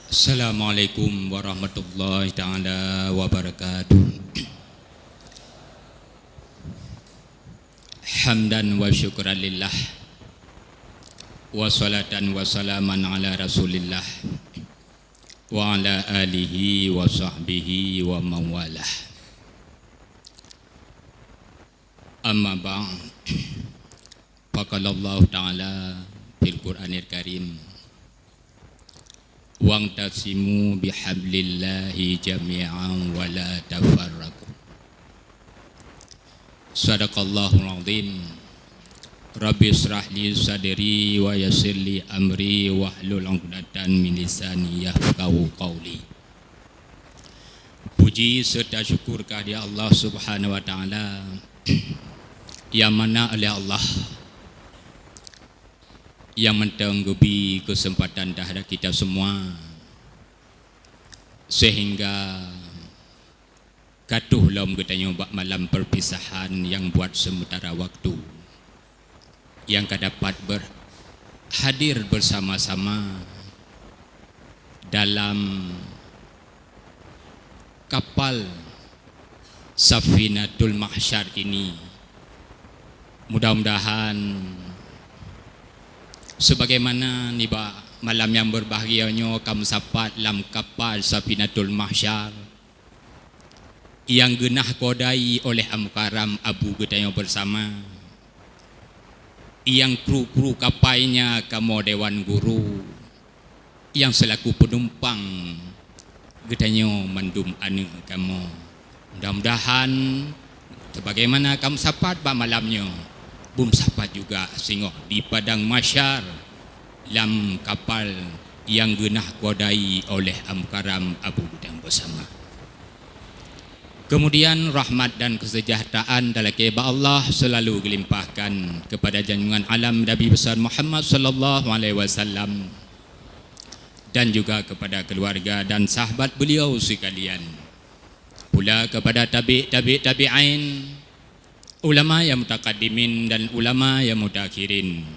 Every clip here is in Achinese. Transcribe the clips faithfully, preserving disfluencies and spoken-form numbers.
Assalamualaikum warahmatullahi taala wabarakatuh. Hamdan wa syukran lillah, wa salatan wa salaman ala Rasulillah, wa ala alihi wa sahbihi wa mawalah. Amma ba'd. Faqalallahu ta'ala fil Qur'anil Karim, "Wa'tasimu bihablillahi jami'an wa la tafarraqu." Sadaqallahul azim. Rabbi israh li sadri wa yassir li amri wahlul 'uqdatan min lisani yafqahu qauli. Puji serta syukur keuhadirat Allah Subhanahu wa Taala, yang mana oleh Allah yang mantong geubri keuseumpatan teuhadap kita semua, sehingga ka troh lom geutanyoe bak malam perpisahan nyang buat sementara waktu, nyang ka dapat ber-, hadir bersama-sama dalam kapal Safinatul Mahsyar ini. Mudah-mudahan sebagaimana nibak malam nyang berbahagia nyoe ka meusapat lam kapal Safinatul Mahsyar, nyang geunah kodai oleh Al-Mukarram Abu geutanyoe bersama, nyang kru-kru kapainya kamoe dewan guru, nyang selaku penumpang geutanyoe mandum aneuk kamoe. Mudah-mudahan sebagaimana ka meusapat bak malam nyoe, beumeusapat juga singoh di padang mahsyar lam kapal nyang geunah kodai oleh Al-Mukarram Abu geutanyoe bersama. Kemudian rahmat dan kesejahteraan talakée bak Allah selalu geulimpahkan kepada junjungan alam Nabi besar Muhammad sallallahu alaihi wasallam dan juga kepada keluarga dan sahabat beliau sekalian, pula kepada tabi', tabi', tabi'in, ulama nyang mutakaddimin dan ulama nyang mutakhirin,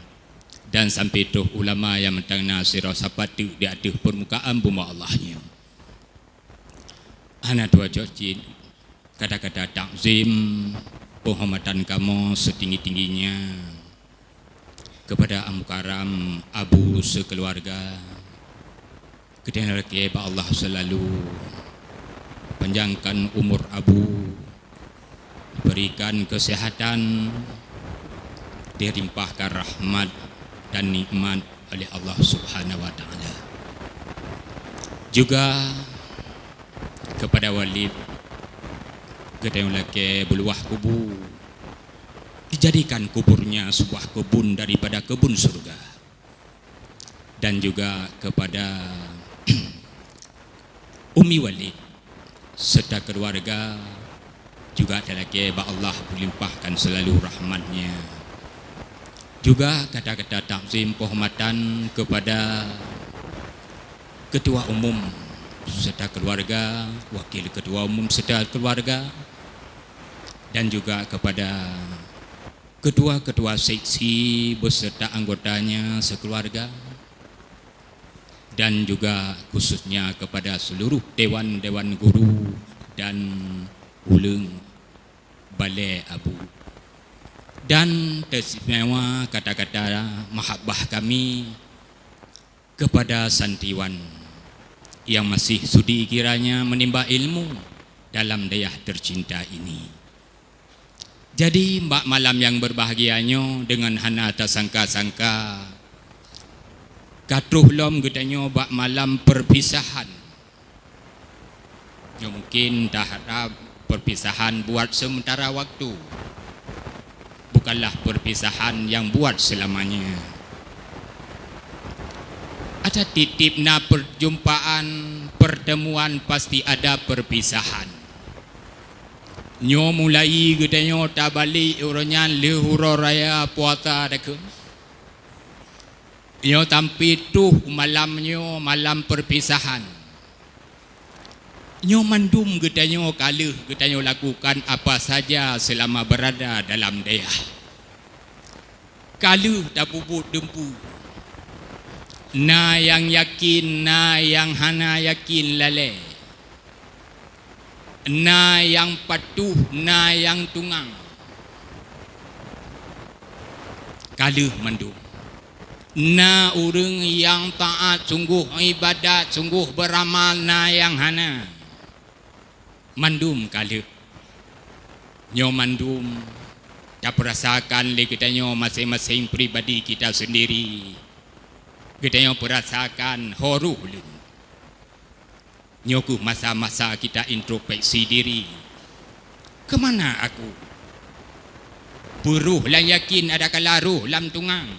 dan sampai troh ulama nyang meuteuna sidroe sapat teuk di ateueh peurmukaan bumoe Allah nyoe. Hana tuwoe cok cit kata-kata takzim, penghormatan kamoe setinggi-tingginya kepada Al-Mukarram Abu sekeluarga. Geutanyoe lakée bak Allah selalu panjangkan umur Abu, diberikan kesehatan, dilimpahkan rahmat dan nikmat oleh Allah Subhanahu wa Taala. Juga kepada Walid, geutanyoe lakée beuluwah kubu, dijadikan kuburnya sebuah kebun daripada kebun surga. Dan juga kepada Umi Walid serta keluarga, juga talakée bak Allah melimpahkan selalu rahmat-Nya. Juga kata-kata takzim penghormatan kepada Ketua Umum serta keluarga, Wakil Ketua Umum serta keluarga, dan juga kepada ketua-ketua seksi beserta anggotanya sekeluarga, dan juga khususnya kepada seluruh dewan-dewan guru dan uleng balé Abu. Dan teristimewa kata-kata mahabbah kami kepada santriwan yang masih sudi kiranya menimba ilmu dalam dayah tercinta ini. Jadi, bak malam nyang berbahagia nyoe, deungon hana tasangka-sangka, ka troh lom geutanyoe bak malam perpisahan. Nyoe mungkin taharap perpisahan buat sementara waktu, bukanlah perpisahan nyang buat selamanya. Ada tiep-tiep na perjumpaan, pertemuan, pasti ada perpisahan. Nyoe mulai geutanyoe tabalek uroe nyan lheueh uroe raya puasa takheun. Nyoe sampai troh malam nyoe, malam perpisahan. Nyoe mandum geutanyoe ka lheueh geutanyoe lakukan apa saja selama berada dalam dayah. Ka lheueh tapubuet dumpeue, Na nyang yakin, na nyang hana yakin lalée. Na nyang patuh, na nyang tungang. Ka lheueh mandum. Na ureuëng nyang taát sunggoh, iébadat sunggoh, beuramal, na nyang hana. Mandum ka lheueh. Nyoe mandum tapeurasakan lé geutanyoe maséng-maséng pribadi kita seundiri. Geutanyoe peurasakan ho roh lôn. Nyoe kheueh masa-masa kita introspeksi diri. Keumana aku? Peue roh lam yakin adakala roh lam tungang.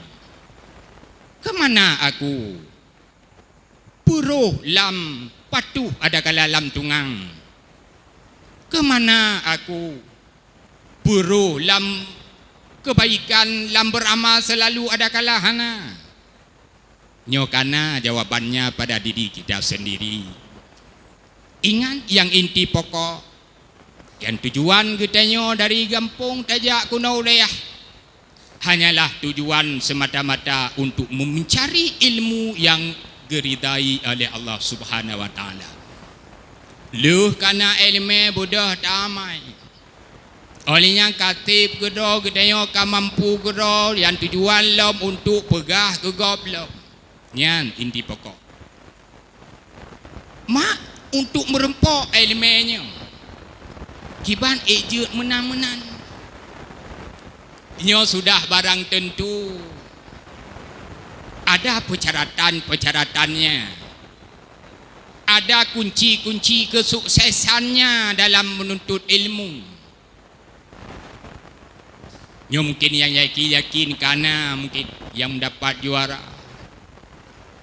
Keumana aku? Peue roh lam patuh adakala lam tungang. Keumana aku? Peue roh lam keubaikan, lam beuramal seulalu adakala hana. Nyoe kana jawabannya pada diri kita seundiri. Ingat nyang inti pokok, nyang tujuan geutanyoe dari gampông tajak keunoe wilayah hanyalah tujuan semata-mata untuk meuncari ilmu nyang geuridai oleh Allah Subhanahu wa Taala. Lheueh kana iéleumé beudôh tamai. Óh lheueh nyan ka tieb keudroe geutanyoe ka mampu keudroe nyang tujuan lom untuk peugah keu gob lom. Nyan inti pokok. Mak untuk meureumpok iéleumé nyoe kiban ék jeuet meunan-meunan. Nyoe sudah barang tentu ada persyaratan-persyaratannya. Ada kunci-kunci kesuksesannya dalam menuntut ilmu. Nyoe mungkin nyang yakin-yakin kana mungkin nyang mendapat juara.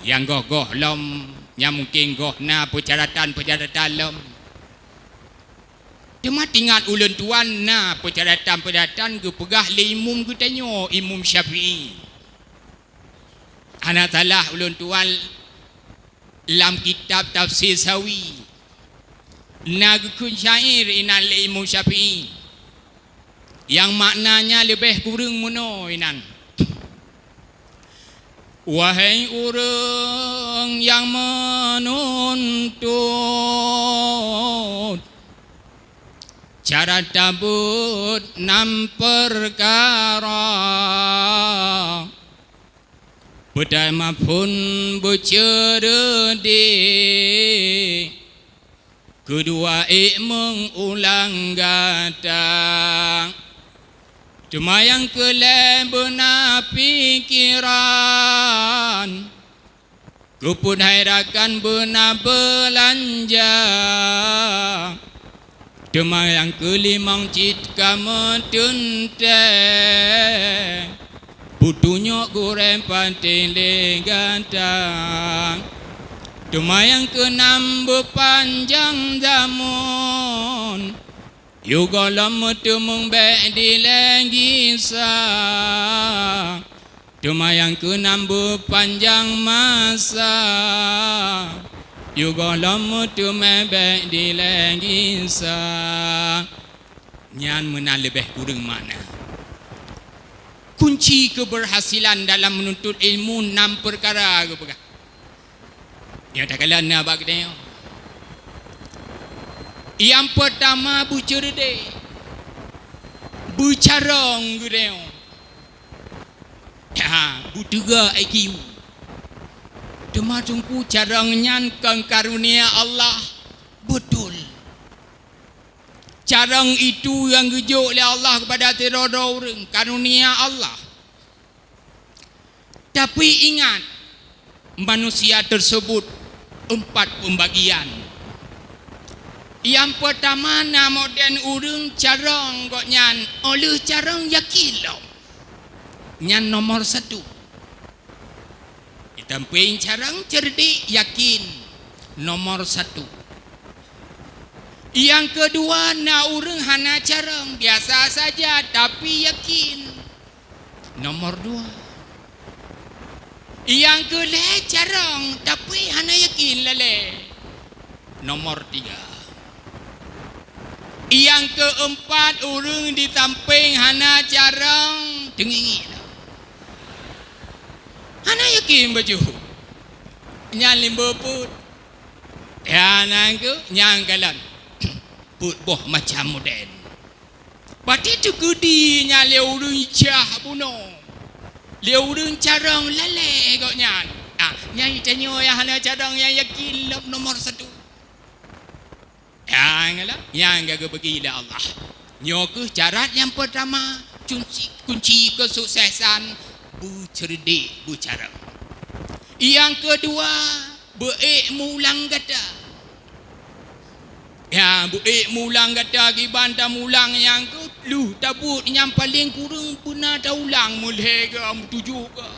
Nyang goh-goh lom, nyang mungkin goh na persyaratan-persyaratan lom. Teuma tingat ulôn tuan na persyaratan-persyaratan geupeugah lé imum geutanyoe, Imum Syafi'i. Hana salah ulôn tuan lam kitab Tafsir Sawi. Na geukheun syair inan lé Imum Syafi'i, nyang maknanya leubeh kureueng meunoe inan, "Wahai ureuëng nyang meununtut, cara tabeuet nam peukara." Peutama phon beuceureude, keudua ék meuulang gata. Teuma nyang keulhée beuna pikeran, keupeue hai rakan beuna beulanja. Teuma nyang keulimong cit ka meuteuntée, peutunyok gurée patéh lé gata. Teuma nyang keunam beupanjang zamon, yue gohlom meuteumeung bék dilée gisa. Teuma nyang keunam beupanjang masa, yue gohlom meuteumé bék dilée gisa. Nyan meunan leubeh kureueng makna. Kunci keberhasilan dalam menuntut ilmu enam perkara geupeugah. Nyang takalon na bak geutanyoe. Nyang peutama beuceureude, beucarông geutanyoe. Ha, beuteuga I Q. Teuma teungku carông nyan kon karunia Allah. Beutôi. Carông itu nyang geujok lé Allah keupada sidroe-droe ureuëng, karunia Allah. Tapi ingat, manusia tersebut empat pembagian. Nyang peutama na model ureuëng carông gobnyan óh lheueh carông yakin lom. Nyan nomor satu. Ditampéng carông ceureudik yakin, nomor satu. Nyang keudua na ureuëng hana carông, biasa saja tapi yakin. Nomor dua. Nyang keulhée carông, tapi hana yakin lalée. Nomor tiga. Nyang keumpat, ureuëng di sampéng hana carông, teungingi lom. Hana yakin bacut. Nyan limbo peuet. Ya, nyan keuh, nyan galon. Peuet boh macam model. Bati teukeudi nyan lé ureueng cah bunoe. Lé ureueng carông lalée gobnyan. Ah, nyan tanyoe nyang hana carông nyang yakin lom nomor satu. Nyang lah, nyang ka geubagi lé Allah. Nyoe keuh syarat nyang peurtama, kunci, kunci keusuksesan, beuceurdek, beucarông. Nyang keudua, beu-ék mulang gata. Ya, beu-ék mulang gata kiban tamulang nyang keuh lheueh tabuet nyang paleng kureueng beuna taulang meulhèe ga, meutujoh ga.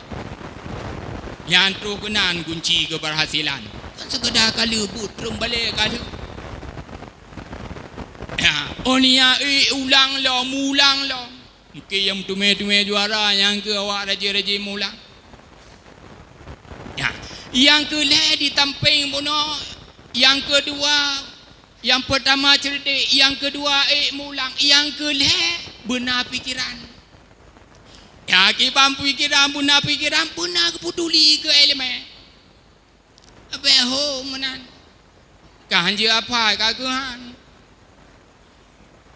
Nyan troh keunan kunci keubeurhasilan. Kon seukeda ka lheueh buet, treun balée ka lheueh. Ya, oh nia, ék ulang lom, mulang lom. Mungken nyang meuteumé-teumé juara nyang keuh awak rajin-rajin mulang. Ya, nyang keu lhèe di sampéng bunoe, nyang keudua, nyang peurtama ceurdek, nyang keudua ék mulang, nyang keu lhèe beuna pikeran. Ya, kiban pikeran, beuna pikeran, beuna geupeuduli keu iéleumé. Abéh ho meunan. Ka han jeuet hafai ka geuhan.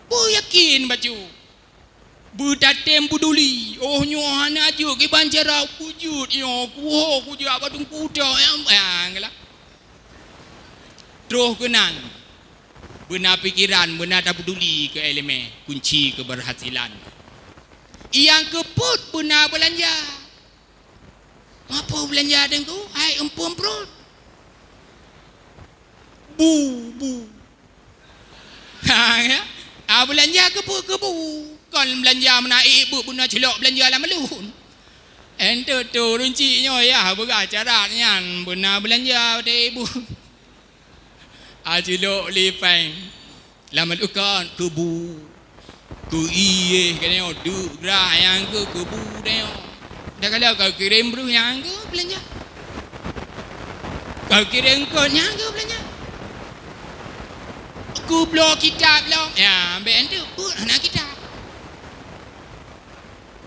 Beuyakin bacut. Beutatem peuduli. Oh nyoe hana jeuet kiban cara beujeuet nyoe. Kuho kujak bak teungku toh. Ya, ya, ngeula. Troh keunan. Beuna pikeran, beuna tapeuduli keu iéleumé. Kunci keubeurhasilan. Nyang keupeuet beuna beulanja. Mapo beulanja teungku? Hai eumpung pruet. Bu, bu. Ha, ya. Ah, beulanja keu bu, keu bu. Kon beulanja meunan ék bu beuna culok beulanja lam ulôn. Enteuk tu ureueng chik nyoe yah peugah cara nyan beuna beulanja watèe ék bu. Aculok lipeng. Lam lukon keubu. Keu ié keunoe deuk grah nyang keu keubu nyoe. Dah kalau kau kirim breuh nyang keu beulanja. Kau kirim kot nyang keu beulanja. Kubloe kitab lom. Ya, ambek enteuk peuet hana kitab.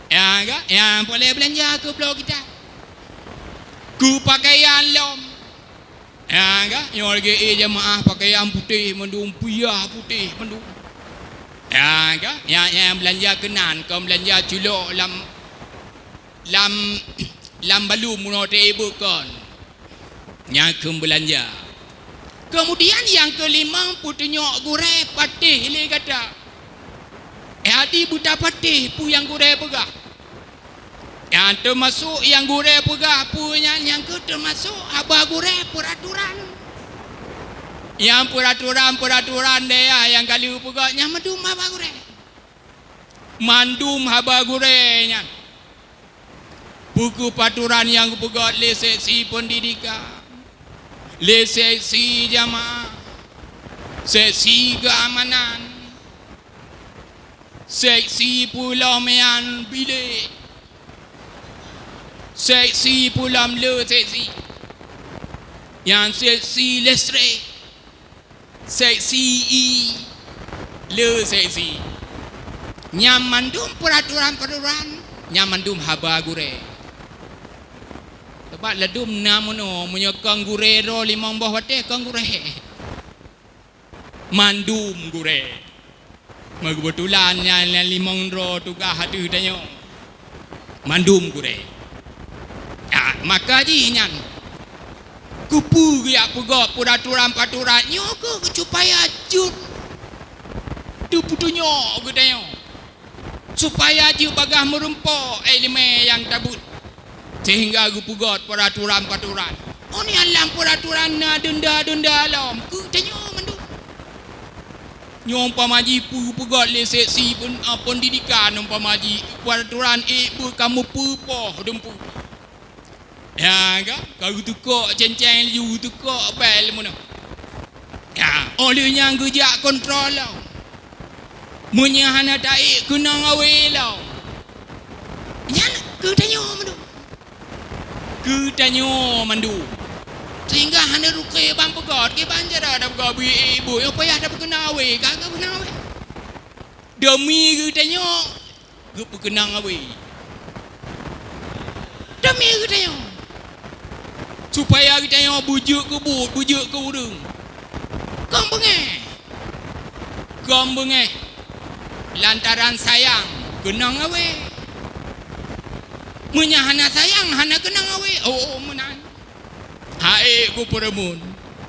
Ya, ka? Ya, boleh beulanja keu bloe kitab. Keu pakaian lom. Ya, ka? Nyoe lagèe, eh, jamaah pakaian putéh mandum, piyah putéh mandum. Ya, ka? Ya, ya, beulanja keunan, kon beulanja culok lam, lam, lam balum bunoe teuh, eh, bukon. Nyang kheun beulanja. Keumudian nyang keulimong, peutunyok gurée patéh lé gata. Jadi beutapatéh peue nyang gurée peugah. Nyang teumasok nyang gurée peugah peue nyan, nyang keu teumasok haba gurée peuratoran. Nyang peuratoran-peuratoran dayah nyang ka lheueh peugah nyan mandum haba gurée. Mandum haba gurée nyan. Peue keuh peuratoran nyang geupeugét lé seksi peundidikan, lé seksi jamaah, seksi keuamanan, seksi peulom nyan bilék, seksi peulom le seksi, nyang seksi listrik. Seksi i, le seksi. Nyang mandum peuratoran-peuratoran, nyang mandum haba gurée. Sabab ladum na meunoe, meunyoe kon gurée droe limong boh watée, kon gurée. Mandum gurée. Meukeubeutulan nyan, nyan limong droe tugaih ateueh tanyoe. Mandum gurée. Ya, maka jih nyan. Keupeue geujak peugét peuratoran-peuratoran nyoe keuh supaya jeuet teupeutunyok geutanyoe. Supaya jeuet bagaih meurumpok iéleumé nyang tabeuet. Sehingga geupeugét peuratoran-peuratoran. Oh nyan lam peuratoran na denda-denda lom. Keu tanyoe mandum. Nyoe umpama jih peue geupeugét lé seksi pen-, ah, peundidikan umpama jih peuratoran ék beuet kamoe peue poh dumpeue. Ya, ka? Ka geuteukok ceng-ceng laju, geuteukok bel meunoe. Ya, óh lheueh nyan geujak kontrol lom. Meunyoe hana taék keunong awe lom. Nyan keu tanyoe mandum. Keu tanyoe mandum. Sehingga hana rukée ban peugét, kiban cara tapeugét beu ék beuet, nyoe payah tapeukeunong awe, ka geukeunong awe. Demi geutanyoe, geupeukeunong awe. Demi geutanyoe. Supaya geutanyoe beujeuet keu buet, beujeuet keu ureueng. Kon beungéh. Kon beungéh. Lantaran sayang, keunong awé. Meunyo hana sayang, hana keunong awé. Oh, meunan. Hai ku peureumeun,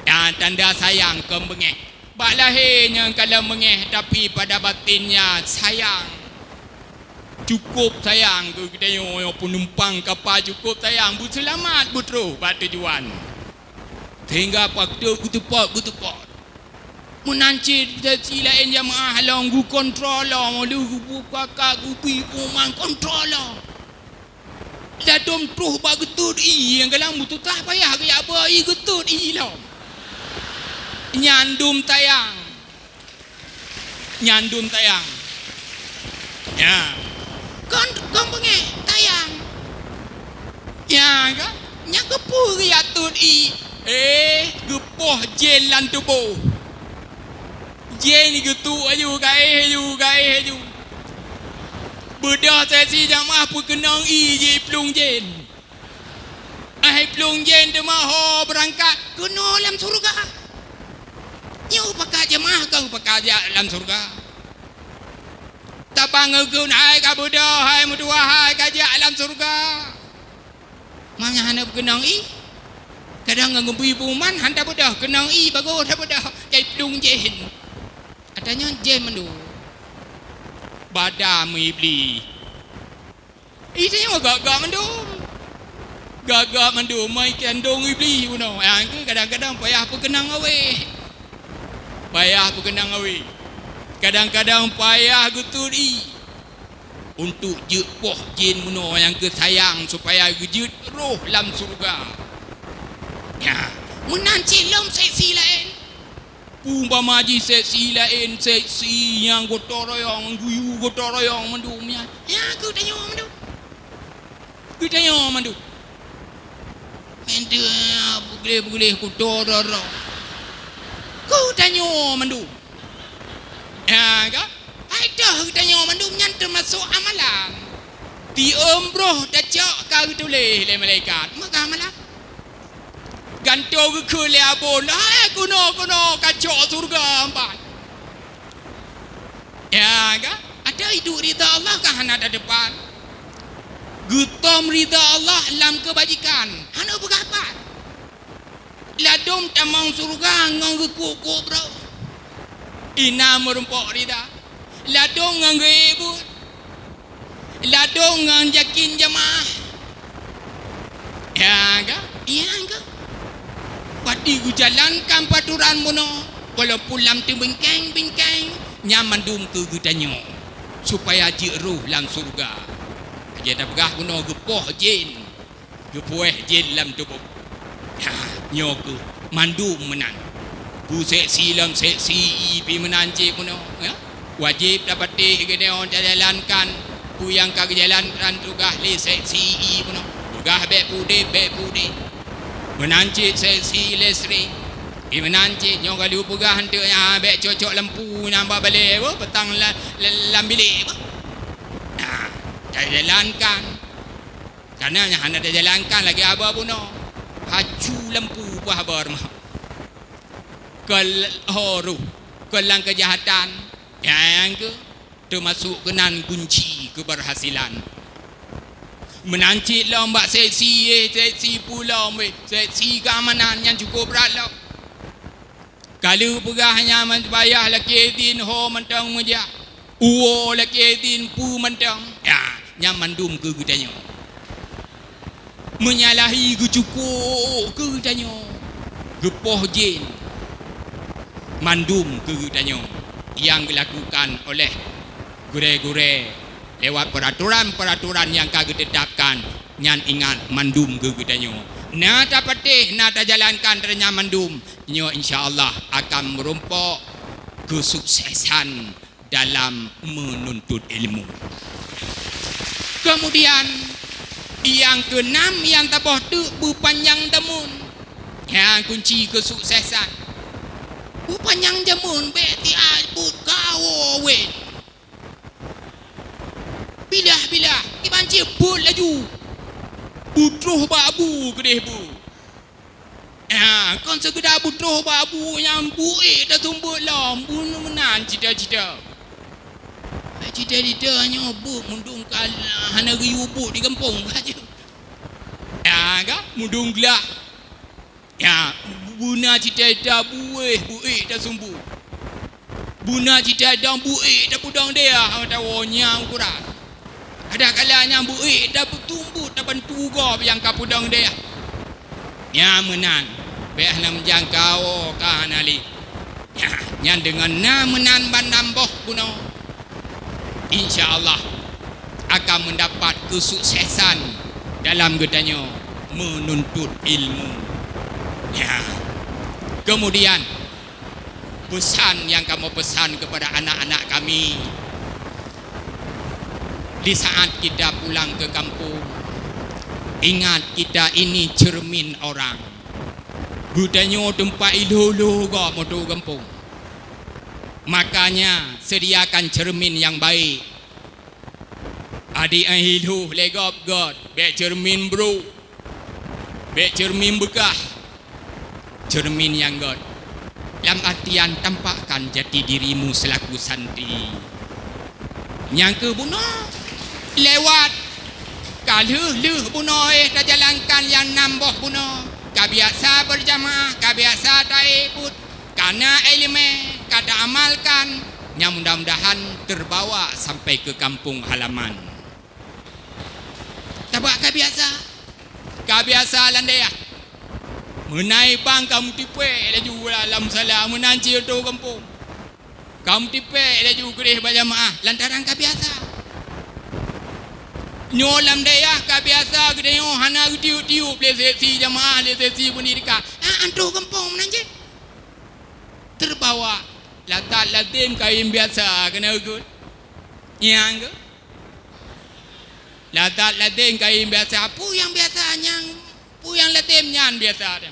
nyang tanda sayang kon beungéh. Bak lahé nyang kalon beungéh, tapi pada batinnya sayang. Cukôp sayang keu geutanyoe, nyang peunumpang kapa cukôp sayang, beuseulamat beutroh bak tujuan. Sehingga paktoe geuteupot-geuteupot. Meunan cit seksi laén jamaah lom geukontrol lom, lheueh geubuka ka geubi pengumuman kontrol lom. Ladôm troh bak geutot ié, nyang galang meututoh payah geujak beu ié geutot ié lom. Nyan dum tayang. Nyan dum tayang. Ya. Kon, kon beungéh tayang. Ya, kan? Nyan keupeue geujak tot ié? Eh, geupoh jén lam tuboh. Jén geutuk laju, gaéh laju, gaéh laju. Beudôh seksi jamaah peukeunong ié jiplueng jén. Ai plueng jén teuma ho beurangkat keunoe lam syeuruga. Nyoe pakat jamaah kon pakat jak lam syeuruga. Tabang ngeukheun hai ka beudôh, hai meutuwah, hai ka jak lam syeuruga. Mangat hana peukeunong ié. Kadang ngon geubri pengumuman han tabeudôh, keunong ié bagoe tabeudôh, jai plueng jén. Ata nyoe jén mandum. Bada meu Iblih. Ié tanyoe gak-gak mandum. Gak-gak mandum, mai kandong Iblih bunoe. Nyang keu kadang-kadang payah peukeunong awé. Payah peukeunong awé. Kadang-kadang payah geutot ié. Untuk jeuet poh jén bunoe nyang keu sayang supaya geujeuet roh lam syeuruga. Nyan, meunan cit lom seksi laén. Peuumpama jih seksi laén, seksi nyang gotong royong, geuyue gotong royong mandum nyan. Nyan keu tanyoe mandum. Keu tanyoe mandum. Meunteuek peugleh-peugleh gotong royong. Keu tanyoe mandum. Ya, kan? Hai toh geutanyoe mandum nyan teumasok amalan. Tiôm broh tacok ka geutuléh lé malaikat. Meuka amalan. Gantoe geukheun lé abon, "Hai keunoe, keunoe, kacok syeuruga empat." Ya, kan? Ada iduek ridha Allah ka hana tateupat. Geutom ridha Allah lam keubajikan, hana peugah pat. Ladôm tamong syeuruga ngon geukuk-kuk brôk. Inan meurumpok ridha. Ladôm ngon geuék buet. Ladôm ngon yakin jamaah. Ya, kan? Ya, kan? Pati geujalankan peraturan bunoe, walaupun lam teubingkeng-bingkeng, nyan mandum keu geutanyoe, supaya jeuet roh lam syeuruga. Aja tapeugah bunoe geupoh jén. Geupuéh jén lam tuboh. Ha, nyoe keuh mandum meunan. Peue seksi lom seksi ié pih meunan cit bunoe, ya. Wajéb tapatéh keunoe tajalankan peue nyang ka geujalankan tugaih lé seksi ié bunoe. Tugaih bék peudeb, bék peudeb. Meunan cit seksi listrik. Di meunan cit nyoe ka lheueh peugah eunteuk nyan, ha, bék cocok lampu nyang bak balée, beuh, peutang la-, la-, lam bilék, beuh. Ha, tajalankan. Kana nyang hana tajalankan lagée haba bunoe. Hacu lampu peue haba rumoh. Keu ho roh, keu lam keujahatan, nyang keuh teumasok keunan kunci keubeurhasilan. Meunan cit lom bak seksi, eh, seksi peue lom, eh, seksi keamanan nyang cukup brat lom. Ka lheueh peugah nyan man-, payah lakée idin ho mantong meujak, uwoe lakée idin peue mantong, ya, nyan mandum keu geutanyoe. Meunyalahi geucukôk keu geutanyoe, geupoh jén mandum keu geutanyoe nyang geulakukan oleh gurée-gurée lewat peuratoran-peuratoran nyang ka geuteutapkan, nyan ingat mandum keu geutanyoe. Na tapatéh, na tajalankan, teureunyah mandum, nyoe insya Allah akan meurumpok keusuksesan dalam meununtut ilmu. Keumudian, nyang keunam nyang taboh teuk beupanyang jameun. Nyan kunci keusuksesan. Beupanyang jameun bék tiat buet kawoe wét. Bilah-bilah, iban cit buet laju. Beutroh bak bu keudeh bu. Ah, kon seukeda beutroh bak bu nyang buet taseumbot lom, bunoe meunan cita-cita. Cita-cita nyoe buet mundong ka hana geuyue buet di gampông ka jeuet. Ya, ka mundong glah. Ya, beuna cita-cita buet, buet taseumbot. Beuna cita-cita buet tapeudong dayah mata woe nyang ukuran. Kadang kala nyang buet tapeutumbut tabantu gob nyang ka peudong dayah. Nyang meunan, bék hana meujangka woe ka hana lé. Nyan, nyan deungon na meunan ban nam boh bunoe, insya Allah akan mendapat kesuksesan dalam geutanyoe menuntut ilmu. Ya. Kemudian, pesan nyang kamoe pesan kepada anak-anak kami, di saat kita pulang ke kampung, ingat kita ini cermin orang. Geutanyoe teumpat ilho-lho gob meutu gampông. Makanya, sediakan cermin yang baik. Adik ai ilho lé gob göt, bék cermin brôk, bék cermin beukah, cermin nyang göt. Lam artian tampakkan jati dirimu selaku santri. Nyang keu bunoe lewat, ka lheueh-lheueh bunoe tajalankan nyang nam boh bunoe, ka biasa berjamaah, ka biasa taikot, ka na ileumèe, ka taamalkan, nyang mudah-mudahan terbawa sampai ke kampung halaman. Tabak ka biasa, ka biasa lam dayah. Meunai bang ka meutipèk laju lam musala, meunan cit u gampông. Ka meutipèk laju keudeh bak jamaah lantaran ka biasa. Nyoe lam dayah ka biasa geutanyoe hana geutiup-tiup lé seksi jamaah, lé seksi peundidikan. Ah, antoh gampông meunan cit. Terbawa, latat latem kayém biasa keuneuk geukheun. Nyang keuh. Latat latem kayém biasa, peue nyang biasa nyan, peue nyang latem nyan biasa.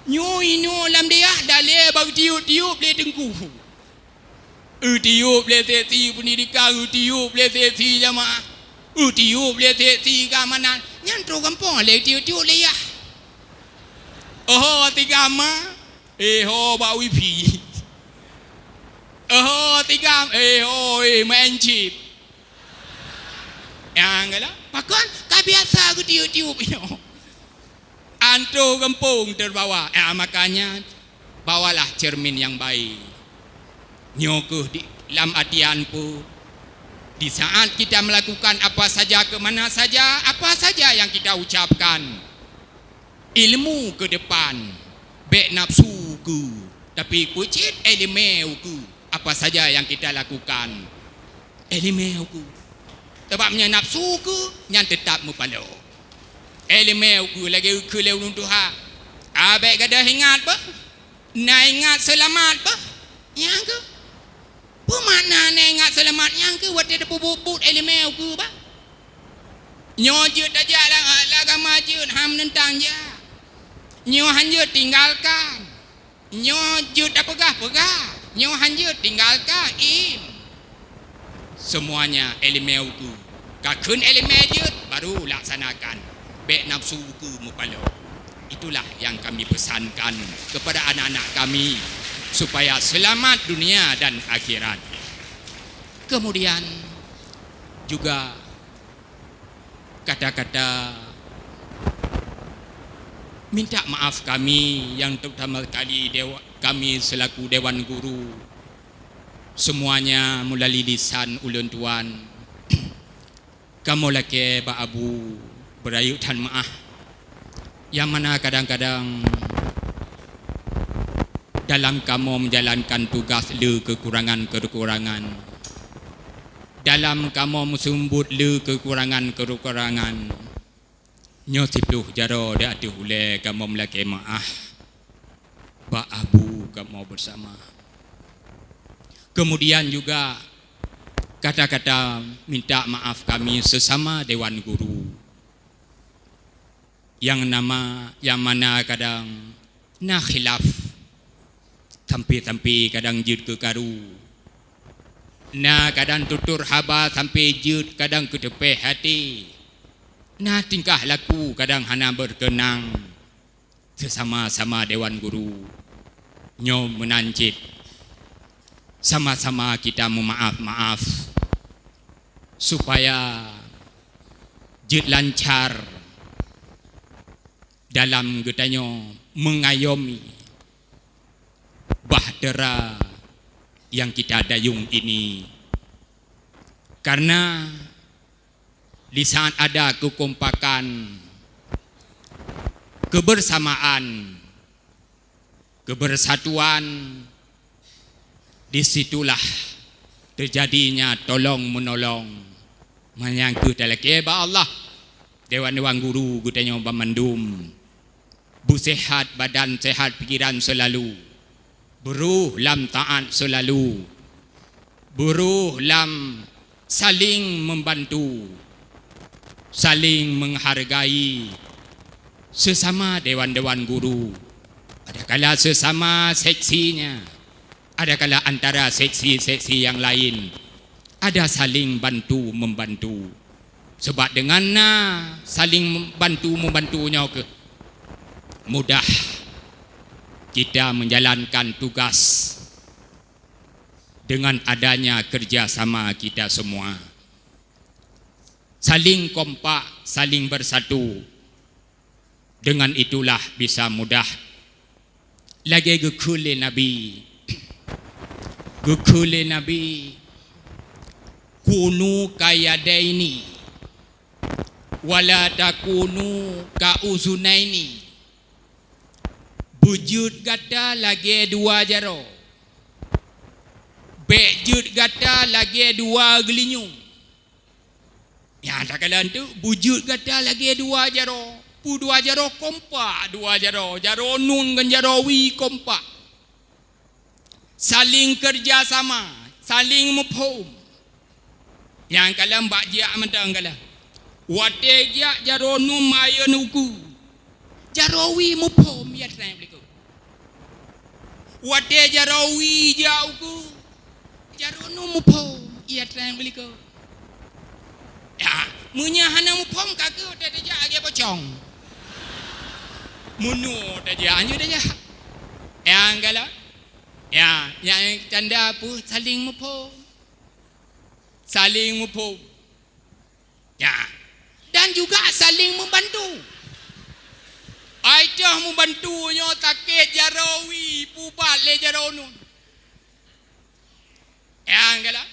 Nyoe inoe lam dayah dalé bak tiup-tiup lé teungku. Eutiup lé seksi peundidikan, eutiup lé seksi jamaah, eutiup lé seksi keamanan. Nyan troh gampông lé tiup-tiup lé yah. Oho, tiga ma, eh ho bak wifi. Oho, tiga, eh ho, eh main chip. Nyang galak, pakon ka biasa geutiup-tiup nyoe. Antoh gampông terbawa. Ah, makanya, bawalah cermin yang baik. Nyoe keuh di, lam artian peue? Di saat kita melakukan apa saja, ke mana saja, apa saja yang kita ucapkan, ilmu ke depan, bék nafsu keu, tapi peucit ileumèe keu. Apa saja yang kita lakukan, ileumèe keu. Sabab meunyoe nafsu keu, nyan teutap meupaloe. Ileumèe keu lagèe keu lé ulôn tuha. Ah, bék gadôh ingat beuh. Na ingat seulamat beuh. Nyang keuh. Peue makna na ingat seulamat nyang keuh watèe tapeubuet-buet ileumèe keu bah? Nyoe jeuet tajak lam, lam agama jeuet, han meuneutang jak. Nyoe han jeuet, tinggalkan. Nyoe jeuet tapeugah, peugah. Nyoe han jeuet, tinggalkan, im. Semuanya ileumèe keu. Ka kheun ileumèe jeuet, baru laksanakan. Bék nafsu keu meupaloe. Itulah yang kami pesankan kepada anak-anak kami supaya selamat dunia dan akhirat. Kemudian juga kata-kata minta maaf kami yang terutama kali dewa-, kami selaku Dewan Guru, semuanya melalui lisan ulôn tuan. Kamoe lakèe bak Abu beurayeuk that meu'ah, nyang mana kadang-kadang dalam kamoe meujalankan tugas le keukurangan-keukurangan, dalam kamoe meuseumbot le keukurangan-keukurangan. Nyoe siploh jaroe di ateueh ulèe kamoe meulakèe meu'ah bak Abu kamoe beusama. Kemudian juga kata-kata minta maaf kami sesama Dewan Guru. Nyang nama, nyang mana kadang na khilaf, sampai-sampai kadang jeuet keu karu. Na kadang tutur haba sampai jeuet kadang keuteupéh até. Na tingkah laku kadang hana beukeunang. sama-sama dewan guru. Nyoe meunan cit, sama-sama kita meumaaf-maaf, supaya jeuet lancar dalam geutanyoe mengayomi bahtera yang kita dayung ini. Karena di saat ada kekompakan, kebersamaan, kebersatuan, di situlah terjadinya tolong-menolong. Manyang keuh talakée bak Allah, dewan-dewan guru geutanyoe banmandum. Beusehat badan, sehat pikiran seulalu. Beuroh lam taat seulalu. Beuroh lam saling membantu, saling menghargai sesama dewan-dewan guru. Adakala sesama seksinya, adakala antara seksi-seksi yang lain, ada saling bantu membantu. Sebab dengan na saling bantu membantu nyoe keuh mudah kita menjalankan tugas dengan adanya kerja sama kita semua. Saling kompak, saling bersatu. Dengan itulah bisa mudah. Lagée geukheun lé Nabi. Geukheun lé Nabi, "Kunu kayadaini, wala takunu kauzunaini." Beujeuet gata lagée dua jaroe. Bék jeuet gata lagée dua geulinyueng. Nyang takalon teuk, beujeuet gata lagée dua jaroe. Peue dua jaroe? Kompak dua jaroe. Jaroe nun ngon jaroe wie kompak. Saling kerja sama, saling muphom. Nyang kalon bak jak mantong kalon. Watée jak jaroe nun mayeuen ukeue, jaroe wie muphom, ya treuk beulikot. Watée jaroe wie jak ukeue, jaroe nun muphom, ya treuk beulikot. Ya, meunyoe hana muphom, ka keuh watée tajak lagée pocong. Meunoe tajak, anjur tajak. Nyang galak. Ya, nyang tanda peue? Saling muphom. Saling muphom. Ya. Dan juga saling membantu. Ai toh membantu nyoe, takét jaroe wie pubat lé jaroe nun. Nyang galak.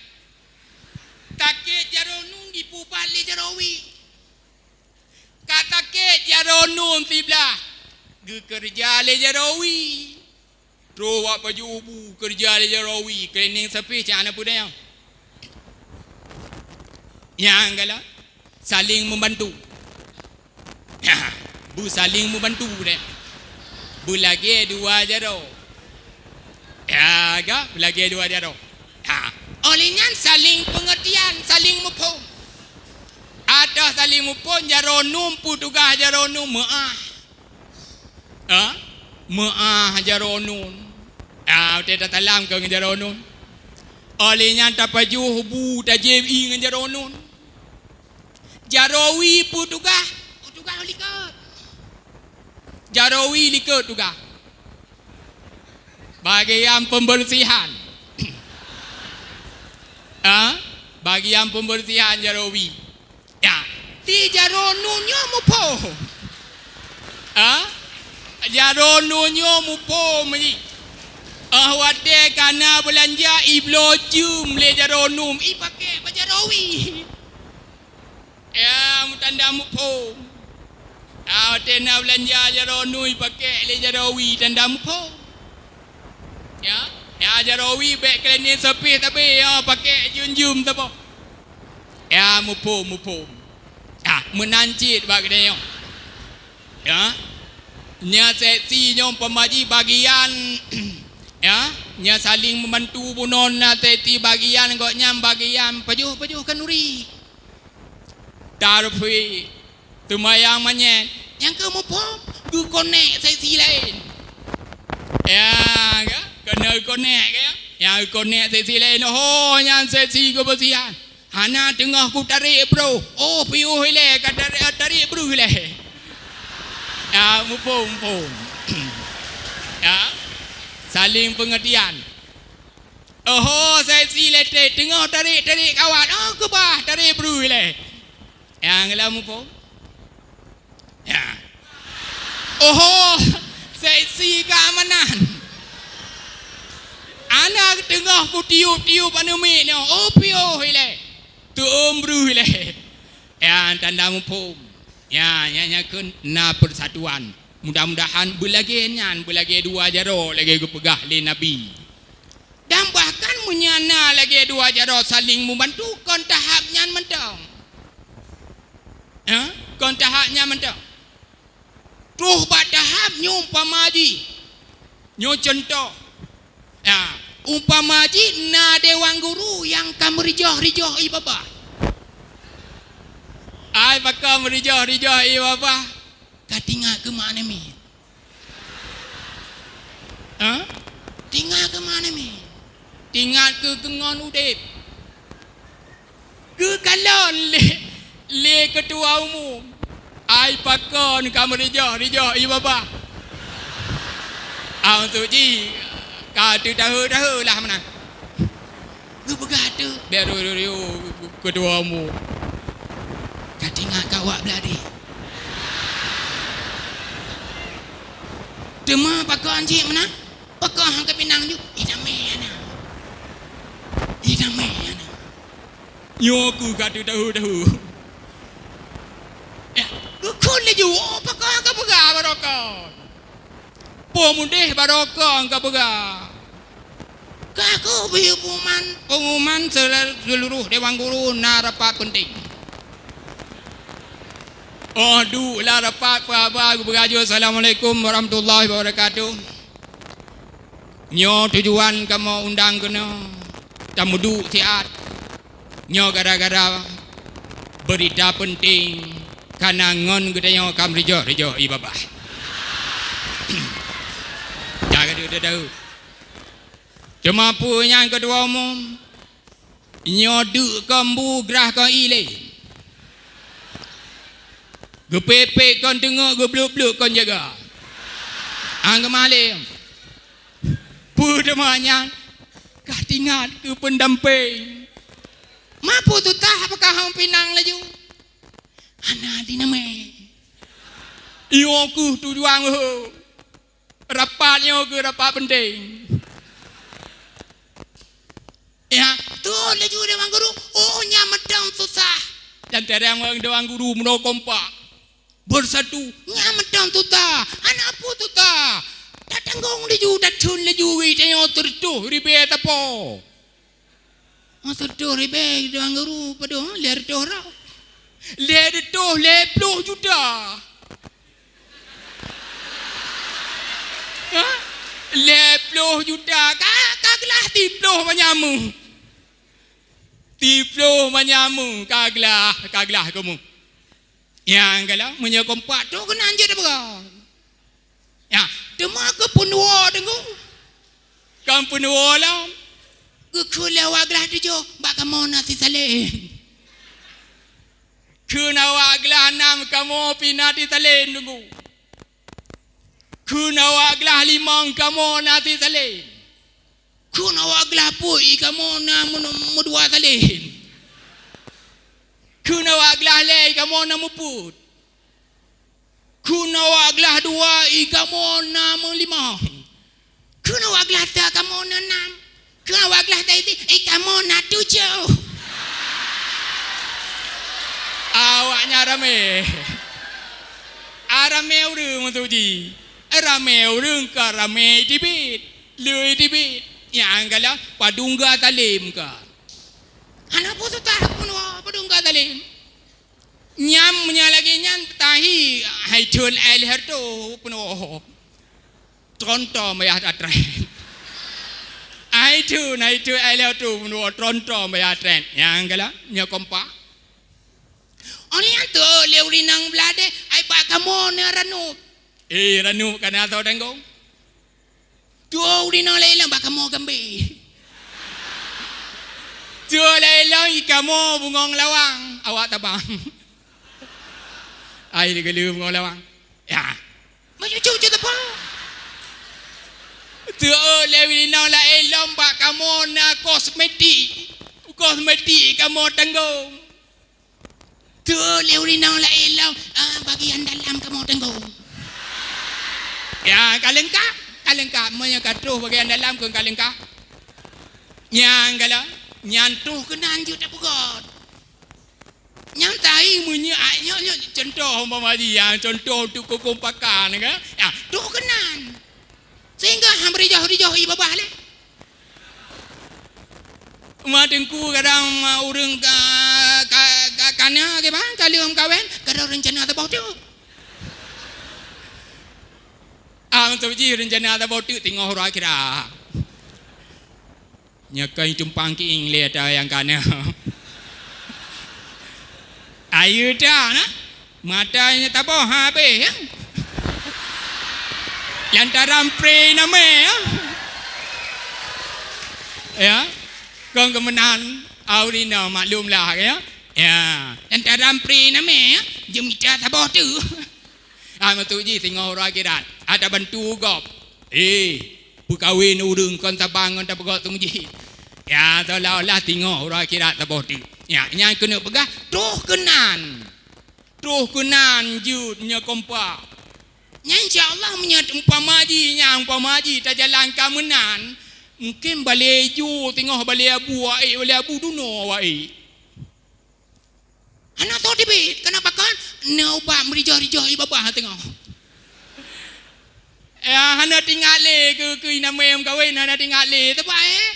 Takét jaroe nun dipubat lé jaroe wie. Ka takét jaroe nun siblah, geukeureuja lé jaroe wie. Troh wak pajoh bu keureuja lé jaroe wie, cleaning service cak na peue nyan. Nyang galak, saling membantu. Beusaling membantu deh. Beulagée dua jaroe. Ya, ka? Beulagée dua jaroe. Ha. Óh lheueh nyan saling pengertian, saling muphom. Ateueh saling muphom, jaroe nun, peue tugaih jaroe nun, meuáh. Ha? Meuáh jaroe nun. Ah, watée tatalam keu ngon jaroe nun. Óh lheueh nyan tapajoh bu, tajieb ié ngon jaroe nun. Jaroe wie peue tugaih? Peue tugaih likot. Jaroe wie likot tugaih. Bagian pembersihan. Ah, bagian pembersihan jaroe wie. Ya, di jaroe nun nyoe muphom. Ha? Jaroe nun nyoe muphom jih. Ah, watée ka na beulanja, ibloe jeuem lé jaroe nun, ipakék bak jaroe wie. Ya, meutanda muphom. Ah, watée na beulanja jaroe nun, ipakék lé jaroe wie, tanda muphom. Ya, ya, jaroe wie bék cleaning service tapi, ya, pakék jeuem-jeuem saboh. Ya, muphom, muphom. Ya, meunan cit bak geutanyoe. Ya. Nyan seksi nyoe peumaji bagian, ya, nyan saling membantu bunoe, na seksi bagian gobnyan bagian pajoh-pajoh khanuri. Tarfi, teumayang manyét, nyang keu muphom geukonek seksi laén. Ya, ka? Keuneuk geukonek, ka? Nyang geukonek seksi laén, oh, nyan seksi keubeusihan. Hana teungoh kutarék brôh. Oh, piôh ilée ka tarék, tarék brôh ilée. Ya, muphom, muphom. Ya. Saling pengertian. Oho, seksi leté teungoh tarék-tarék kawat. Oh, keubah tarék brui lé. Nyang lam muphom. Ya. Oho, seksi keamanan. Aneuk teungoh kutiup-tiup aneuk miet nyoe. Oh, piôh ilée. Teu'eum breuh ilée. Ya, tanda muphom. Ya, nyan, nyan keuh na persatuan. Mudah-mudahan beulagée nyan, beulagée dua jaroe lagée geupeugah lé Nabi. Dan bahkan meunyoe na lagée dua jaroe saling membantu, kon tahap nyan mantong. Eh? Kon tahap nyan mantong. Troh bak tahap nyoe umpama jih. Nyoe cuntoh. Ya, umpama jih na dewan guru nyang ka meurijah-rijah ié babah. Ai pakon meurijah-rijah ié babah? Ka tingat keu mak namiet. Ha? Tingat keu mak namiet. Tingat keu keu ngon udeb. Geukalon lé, lé keutua umum. Ai pakon ka meurijah-rijah ié babah. Akhé jih ka teutahe-tahe lah meunan. Geupeugah teuk, bèk riôh-riôh keutua umum. Ka tingat keu awak Beuladi. Teuma pakon cit meunan? Pakon han ka pinang ju? Ih, damé hana. Ih, damé hana. Nyoe keuh ka teutahe-tahe. Eh, geukheun laju, oh, pakon ka peugah barokon. Peumudeh barokon ka peugah. Ka keuh bri pengumuman, pengumuman sel-, seluruh dewan guru na rapat penting. Oh, duek lam rapat, peue haba, geupeugah ju, "Assalamualaikum warahmatullahi wabarakatuh." Nyoe tujuan kamoe undang keunoe tameuduek siat. Nyoe gara-gara beurita peunteng ka na ngon geutanyoe ka meurijah-rijah ié babah. Dah ka deuh-deuh. Teuma peue nyang keudua umum? Nyoe deuk kon bu grah kon ilée. Geupepek kon teungeuk, geubleuk-bleuk kon jaga. Angeumalem. Peue teuma nyan? Ka tingat keu peundampéng. Ma peue tutah apakah hong pinang laju? Hana dinamé. Nyoe keuh tujuan leuhô. Rapat nyoe keuh rapat penting. Ya, tu laju dewan guru. Oh, nyan mantong susah. Dan terang dewan guru meunoe kompak. Bersatu, nyan mantong tuta. Hana peue tuta. Tatanggong laju, tatheun laju, geutanyoe teureutôh ribée tapo. Oh, teureutôh ribée dewan guru padum, lhèe reutôh droe. Lhèe reutôh lhèe ploh juta. Ha? Lhèe ploh juta. Ka, ka glah siploh manyam. Siploh manyam ka glah, ka glah kamoe. Nyang galak meunyoe kompak tu keunan jeuet beurang. Ya, teuma keu peunuwoe deungoe. Kon peunuwoe lom. Geukheun lé awak glah tujoh, bak kamoe na sisalén. Kheun awak glah nam, kamoe pih na sisalén deungoe. Kheun awak glah limong, kamoe na sisalén. Kheun awak glah peuet, i kamoe na meu-, meudua salén. Kheun awak glah lhèe, i kamoe na meupeuet. Kheun awak glah dua, i kamoe na meulimong. Kheun awak glah sa, kamoe na nam. Kheun awak glah sa, i kamoe na tujoh. Awaknyan ramé. A ramé ureuëng meutuji. Ramé ureuëng ka ramé teubiet. Lheueh teubiet, nyang galak padum geusalén ka. Hana peue susah peunoh padum geusalén. Nyan meunyoe lagée nyan tahi hai thon ai lhèe reutôh peunoh. Tronto bayah trén. Hai thon, hai thon ai lhèe reutôh peunoh tronto bayah trén. Nyang galak nyoe kompak. Oh nyan tu lé ureuëng inong blah deh ai bak kamoe na ranup. Eh, ranup ka na soe tanggong. Tuwoe ureuëng inong laén bak kamoe gambé. Tuwoe laén i kamoe bungong lawang, awak tabang. Ai digeuleu bungong lawang. Ya. Maju cucu teupang. Teuôt lé ureueng inong laén lom bak kamoe na kosmetik. Kosmetik kamoe tanggong. Teuôt lé ureueng inong laén lom, ah, bagian dalam kamoe tanggong. Ya, ka leungkap, ka leungkap. Meunyoe ka troh bagian dalam, kon ka leungkap. Nyang galak, nyan troh keunan jeuet tapeugöt. Nyang tai meunyoe, ah, nyoe, nyoe contoh umpama jih, ya, contoh untuk kekompakan, kan? Ya, troh keunan. Sehingga han meurijah-rijah ié babah lé. Ma teungku kadang ma ureueng ka, ka, ka, ka na ke bang, ka lheueh meukawen, kadang rencana saboh teuk. Ah, maksud jih rencana saboh teuk teungoh uroe akhirat. Nyoe keuh tumpang kieng lé ata nyang ka na. Ayeue dah na. Mata nyang taboh habéh, ya. Lantaran pre namé, ya. Ya. Kon keumeunang, ureueng inong maklumlah, ya. Ya. Lantaran pre namé, ya. Jeuet mita saboh teuk. Ah, maksud jih teungoh uroe akhirat. Ada bantu gob. Eh, peukawen ureueng kon saban ngon tapeugöt teungoh jih. Ya, seolah-olah teungoh uroe akhirat saboh teuk. Ya, nyan keuneuk peugah, troh keunan. Troh keunan jeuet nyoe kompak. Nyan insya Allah meunyoe umpama jih, nyan umpama jih tajalan ka meunan, mungken balée ijo teungoh balée abu awak ék, balée abu dunoe awak ék. Hana soe teubiet, kana pakon? Na ubat meurijah-rijah ié babah teungoh. Ya, hana teuingat lé keu, keu ié namé meukawen, hana teuingat lé. Teuma, eh?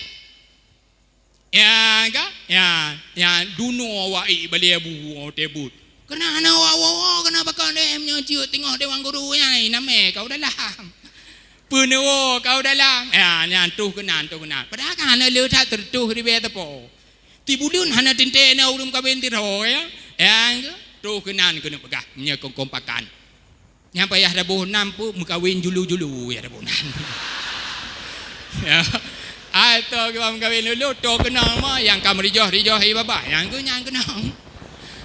Ya, ka? Ya, ya, dunoe awak ék balée abu, watée buet. Kana hana wa-, wa-, wa-, kana pakon deh, meunyoe jeuet teungoh dewan guru nyan, ié namé kau dalam. Peunewoe kau dalam. Ya, nyan troh keunan, troh keunan. Padahai kan hana le that teureutôh ribée teupeu. Tibuleuen hana teuntée na ureueng meukawen sidroe, ya. Ya, troh keunan keuneuk peugah, meunyoe kon kompakan. Nyang payah taboh nam peue meukawen julu-julu, ya, taboh nam. Ya. Ai, toh kiban meukawen lulu, troh keunan ma, nyang ka meurijah-rijah ié babah, nyang keu nyan keunan.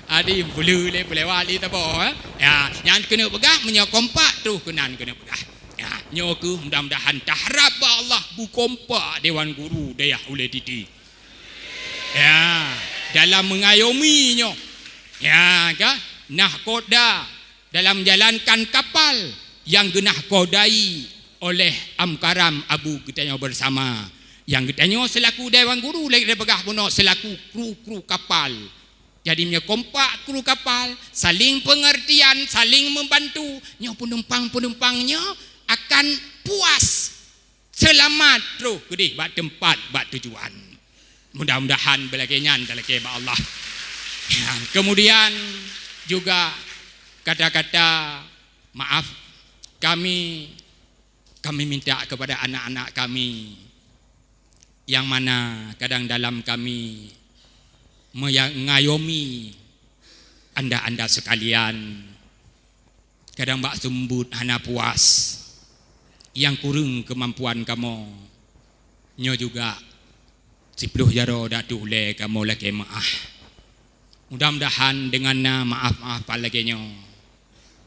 Adi, peuleueh lé, peulewat lé taboh, eh. Ya, nyan keuneuk peugah, meunyoe kompak, troh keunan keuneuk peugah. Ya, nyoe keuh mudah-mudahan taharab bak Allah beukompak dewan guru dayah Ulée Titi. Ya, dalam mengayomi nyoe. Ya, ka? Nahkoda dalam menjalankan kapal nyang geunahkodai oleh Am Karam Abu geutanyoe bersama. Nyang geutanyoe selaku dewan guru, lagée peugah bunoe selaku kru-kru kapal. Jadi, meunyoe kompak kru kapal, saling pengertian, saling membantu, nyoe penumpang-penumpang nyoe akan puas. Seulamat troh keudeh bak teumpat, bak tujuan. Mudah-mudahan beulagée nyan talakée bak Allah. Ya, kemudian juga kata-kata maaf kami, kami minta kepada anak-anak kami, nyang mana kadang dalam kami meuya-, ngayomi anda-anda sekalian, kadang bak seumeubeuet hana puas, nyang kureueng keumampuan kamoe. Nyoe juga siploh jaroe dak tuh lé kamoe lakée meuáh. Mudah-mudahan deungon na maaf-maafan lagée nyoe,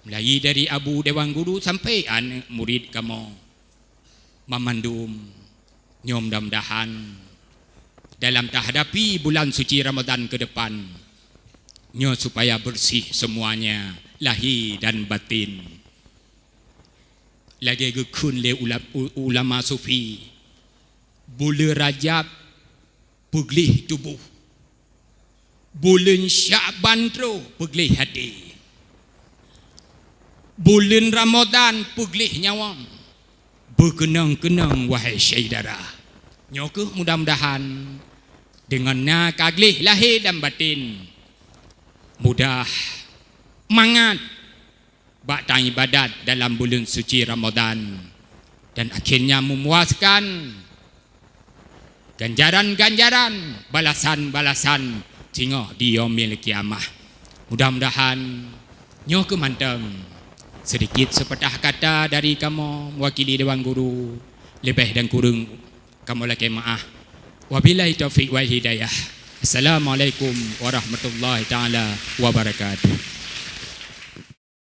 mulai dari abu dewan guru sampai aneuëk murit kamoe, banmandum nyoe mudah-mudahan dalam tahadapi bulan suci Ramadan ke depan, nyoe supaya bersih semuanya, lahé dan batin. Lagée geukheun lé ula-, u-, ulama sufi, buleuen Rajab peugleh tuboh, buleuen Syakban troh peugleh até, buleuen Ramadan peugleh nyawöng. Beukeunong-keunong, wahai syedara. Nyoe keuh mudah-mudahan deungon na ka gleh lahé dan batin, mudah mangat bak taibadat dalam buleuen suci Ramadan, dan akhirnya memuaskan ganjaran-ganjaran, balasan-balasan singoh di Yaumil Qiyamah. Mudah-mudahan nyoe keuh mantong sedikit sepatah kata dari kamoe mewakili Dewan Guru, leubeh dan kureueng kamoe lakée meuáh. Wabillahi taufiq wal hidayah. Assalamualaikum warahmatullahi taala wabarakatuh.